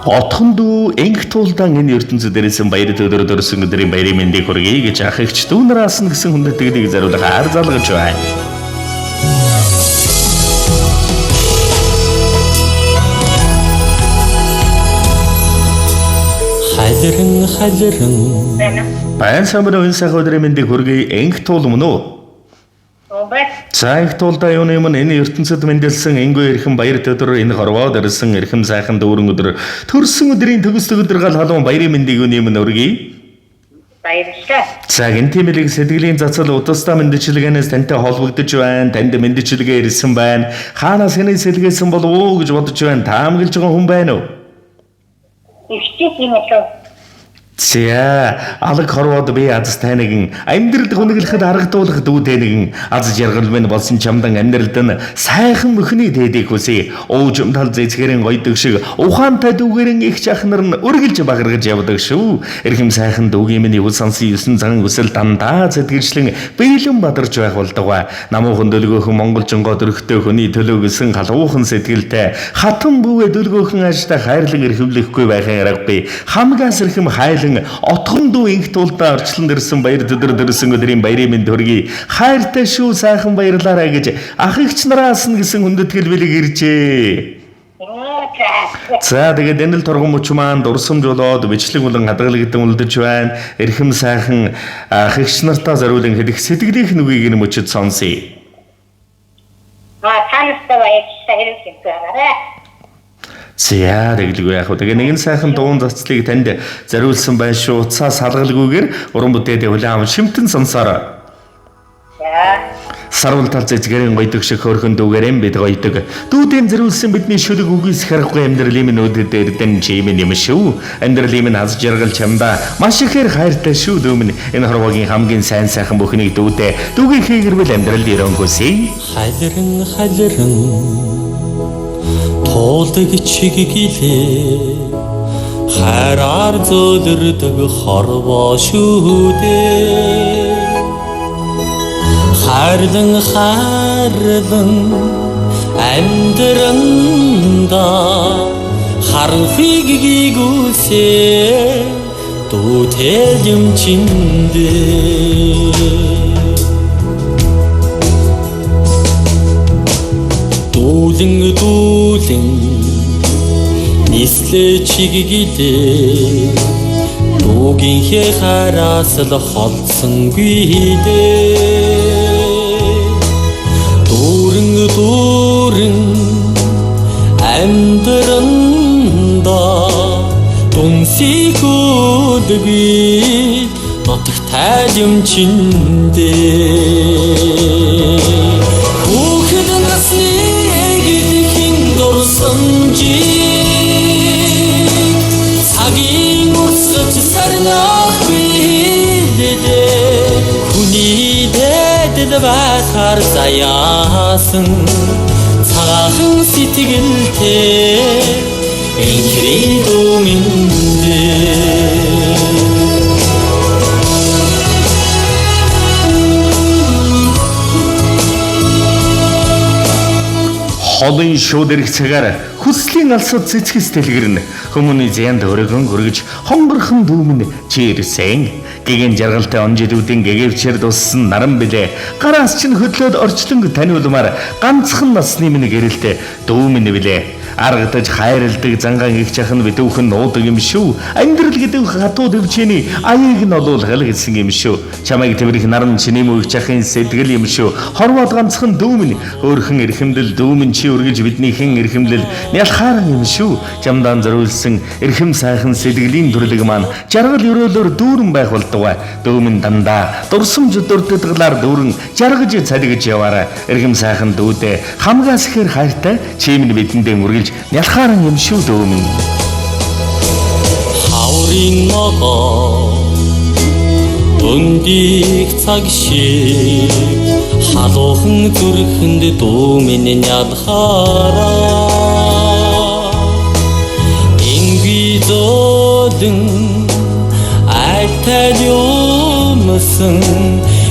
Отхон дүү энх туулдаан энэ ертөнцид ирсэн баяр өдөр төрсөн өдрийн баярын мэндийг хүргэе гэж ах эгч дүүнраас нь гэсэн хүндэтгэлийг зориулахаар залгаж байна. Халиран халиран Байна. Баян самбар энэ сайхан өдрийн мэндийг хүргэе, энх туул мөн үү? Бай. За их тулдаа юуны юм энэ ертөнцид мэндэлсэн энгүй эрхэм баяр өдөр энэ хорвоод ирсэн эрхэм сайхан дүүрэн өдөр төрсөн өдрийн төгс өдөр гал халуун баярын мэндийг юуны юм өргөе. Баярлалаа. За гэнтийн мэлэг сэтгэлийн цацал удастаа мэндчилгээнээс тантай холбогдож байна. Танд мэндчилгээ ирсэн байна. Хаанаас хэний сэлгээсэн болов уу гэж бодож байна. Таамаглаж байгаа хүн байна уу? Ихчээс юм болов. За алаг хорвоод би аз тайнагэн амьдралд гүнгэлэхэд аргадуулах дүү тэнэгэн аз жаргал минь болсон чамдан амьдралд нь сайхан мөхний дээдийг хүсье. Уужим тал зэцгэрэн гойдог шиг ухаантай дүүгэрэн их чах нар нь үргэлж багаргаж явдаг шүү. Эрхэм сайхан дүүгийн минь үл сансан 9 зан өсөл дандаа сэтгэжлэн бэлэн бадарч байх болдогоо. Намуухан дөлгөөхөн монголжингоо дөрөхтэй хөний төлөө гэсэн халуухан сэтгэлтэй хатан бүүгээ дөлгөөхөн аажтай хайрлан эрхэмлэхгүй байхын аргагүй. Хамгаас эрхэм хайлан отхон дүү инх тулдаа орчлон дэрсэн баяр өдөр дэрсэн өдрийн баярын мэнд хүргэе. Хайртай шүү, сайхан баярлаарай гэж ах эгч нараас нь гэсэн хүндэтгэл бэлэг иржээ. За. За тэгээд энэ л торгон мөч маань дурсамж болоод бичлэг болон хадгалагдсан үлдэж байна. Эрхэм сайхан ах эгч нартаа зориулан хэлэх сэтгэлийнх нүгийг энэ мөчөд сонсъё. А танаас баярлалаа хэрэг юм байна. За тэгэлгүй яах вэ? Тэгээ нэгэн сайхан дуун цацлыг танд зориулсан байх шүү. Утсаа салгалгүйгээр уран бүтээлээ хүлээн аван шимтэн сонсоорой. За. Сарвал тал цэцгэрэн гойдог шиг хөөрхөн дүүгээрэн бид гойдог. Дүүдэн зориулсан бидний шүлэг үгүйсэх аргагүй амьдралын минь өөдөд эрдэн чимэн юм шүү. Амьдралын минь аз жаргал чамдаа маш ихээр хайртай шүү дүүмэн. Энэ хорвогийн хамгийн сайн сайхан бүхнийг дүүдээ. Дүүгийн хийгэрвэл амьдрал өрөөнгөөсэй. Халиран халиран туулдаг чиг гэлээ хайраар зөөлрдөг хорвоо шүү дээ. Хайрлан хайрлан амьдранда харанхуйг гүйсээ дүүтэл юм чиндээ. Дүүлэн дүүлэн нислээ чиг гэлээ дүүгийнхээ хараас л холдсонгүй дээ. Дүүрэн дүүрэн амьдранда дүнсийгүүд би нутагтай юм чиндээ. Хүүхэд насны эгдэхин дурсамжийг цагийн урсаж сарнах билээ. Хүний дэдэд байхаар заяасан цагаахан сэтгэлтэй энхрийн дүүмэндээ. Холын шууд ирэх цагаар хүслийн алсад цэцгэс дэлгэрнэ. Хүмүүний зянд өргөн хөргөж хонгорхон дүүмэн чи ирсэн. Гэгэн жаргалтай он жилүүдийн гэгэвчээр дуссан наран билээ. Гараас чинь хөдлөөд орчлонг таниулмаар ганцхан насны минь гэрэлтэй дүүмэн билээ. Аргадаж хайрладаг зангаан их чахан битүүхэн нуудаг юм шүү. Амьдрал гэдэг хатуу төвчээний аяыг нь олуулгал гэсэн юм шүү. Чамайг тэрэх наран чиний мөг чахын сэтгэл юм шүү. Хорвоод ганцхан дүүмэн өөрхөн эрхэмлэл дүүмэн чи үргэлж биднийхэн эрхэмлэл нялхааран юм шүү. Чамдаан зориулсан эрхэм сайхан сэтгэлийн төрлөг маань жаргал өрөөлөөр дүүрэн байх болдгоо. Дүүмэн дандаа дурсамж дурддгалаар дүүрэн жаргаж цалигж яваарай. Эрхэм сайхан дүүдээ хамгаас ихээр хайртай чи минь бидэндээ үргэлж нялхааран юм шүү дүүмэн. Хаврын ногоо өндих цаг шиг халуухан зүрхэнд дүүмэн нялхаараа. Инги зөөлөн альтай юмсан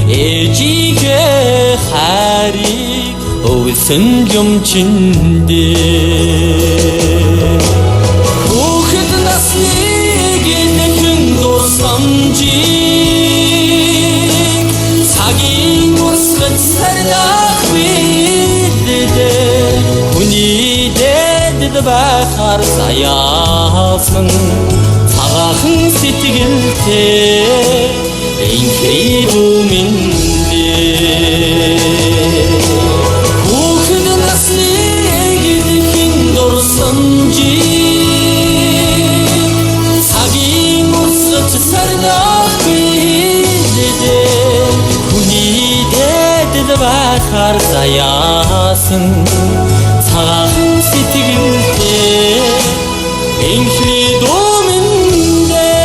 ээжийнхээ хайрыг өвсөн юм чиндээ. Хүүхэд дэдэд байхаар заяасан цагаахан сэтгэлтэй энхрий дүүмэндээ. Хүүхэн насны эгдэхэн дурсамжийг цагийн урсаж сарнах билээ. Хүний дэдэд байхаар заяасан цагаахан сэтгэлтэй энхрий дүүмэндээ.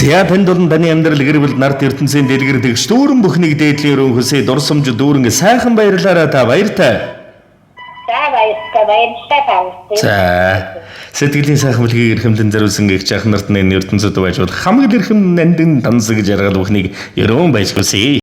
За танд болон таны амьдрал гэр бүл нарт ертөнцийн дэлгэр дэгш дүүрэн бүхнийг дээдлийн өрөөн хөсөө дурсамж дүүрэн сайхан баярлаараа та баяртай. За баярлалаа. Баярлалаа та. За сэтгэлийн сайхан бүлгийг эрхэмлэн зориулсан гэгч ах нарт энэ ертөнцид байж болох хамгийн эрхэм нандин тансаг жаргал бүхнийг өрөөн байж хүсье.